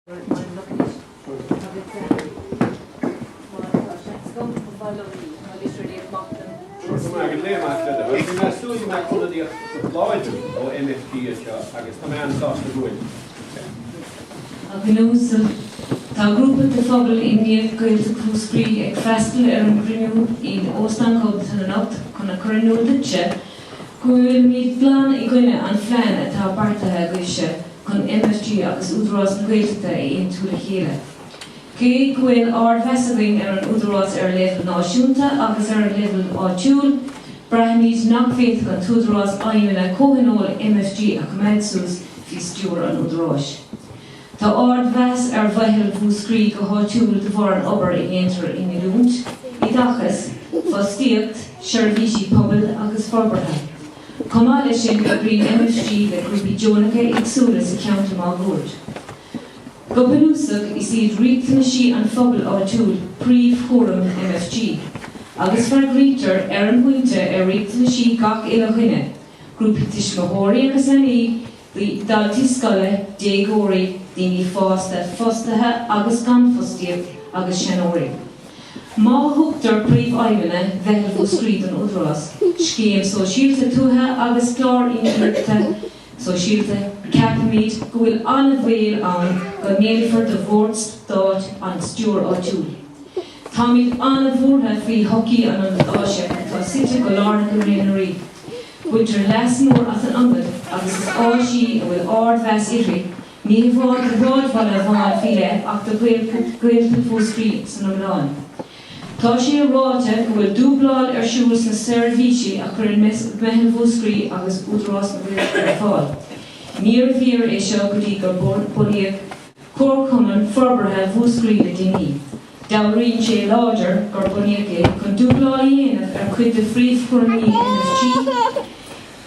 A Dhuine Uasail, Tá grúpa de phobal imníoch Gaeltacht Mhúscraí ag freastal ar an gcruinniú in Óstán Cobblestone anocht chun a chur in iúl duitse go bhfuilimid glan i gcoinne an phlean atá beartaithe agaibhse chun MFG agus Údarás na Gaeltachta a aontú le chéile. Cé go bhfuil ard-mheas againn ar an Údarás ar leibhéal náisiúnta agus ar an leibhéal áitiúil, braithimid nach bhféadfadh an tÚdarás aidhmeanna comhthionóil MFG a choimeád suas faoi stiúir an Údaráis. Tá ard-mheas ar Mheitheal Mhúscraí go háitiúil de bharr an obair a dhéantar in oiliúint, oideachas, fostaíocht, seirbhísí pobail agus forbartha. Chomh maith leis sin, oibríonn MFG le grúpaí deonacha éagsúla sa cheantar máguaird. Go bunúsach, is iad riachtanaisí an phobail áitiúil príomhchúram MFG, agus freagraítear ar an bpointe ar riachtanaisí gach uile dhuine, grúpaí tuismitheoirí agus leanaí, daltaí scoile, déagóirí, daoine fásta, fostaithe agus gan fostaíocht, agus seanóirí. Má thugtar príomhfheidhmeanna Mheitheal Mhúscraí don Údarás, scéim sóisialta tuaithe agus clár íocaíochta sóisialta, ceapaimid go bhfuil an-bhaol ann go ndéanfar de Bhord Stáit an stiúir áitiúil. Táimid an-bhuartha faoi thodhchaí an Ionaid Áise atá suite go lárnach i mBaile na Rí. Baintear leas mór as an ionad agus is áis í a bhfuil ard-mheas uirthi Ní hamháin do shráidbhaile amháin faoi leith ach do Ghaeltacht Mhúscraí san iomlán. Tá sé ráite go bhfuil dúbláil ar siúl sna seirbhísí a chuireann Meitheal Mhúscraí agus Údarás na Gaeltachta ar fáil. Níorbh fhíor é seo go dtí gur bunaíodh Comharchumann Forbartha Mhúscraí le déanaí. Dealraíonn sé láidir gur bunaíodh é chun dúbláil a dhéanamh ar chuid de phríomhchúraimí MFG.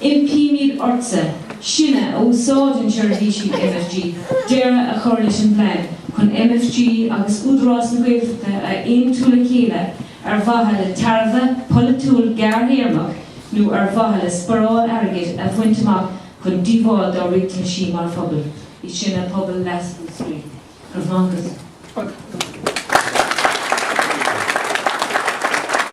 Impímid ortsa, sinne a úsáideann seirbhísí MFG, deireadh a chur leis an bplean chun MFG agus Údarás na Gaeltachta a aontú le chéile ar mhaithe le tairbhe polaitiúil gearrthéarmach nó ar mhaithe le sparáil airgid a bhaint amach chun díobháil dár riachtanaisí mar phobal. Sinne pobal leasa Mhúscraí. Go raibh maith agat.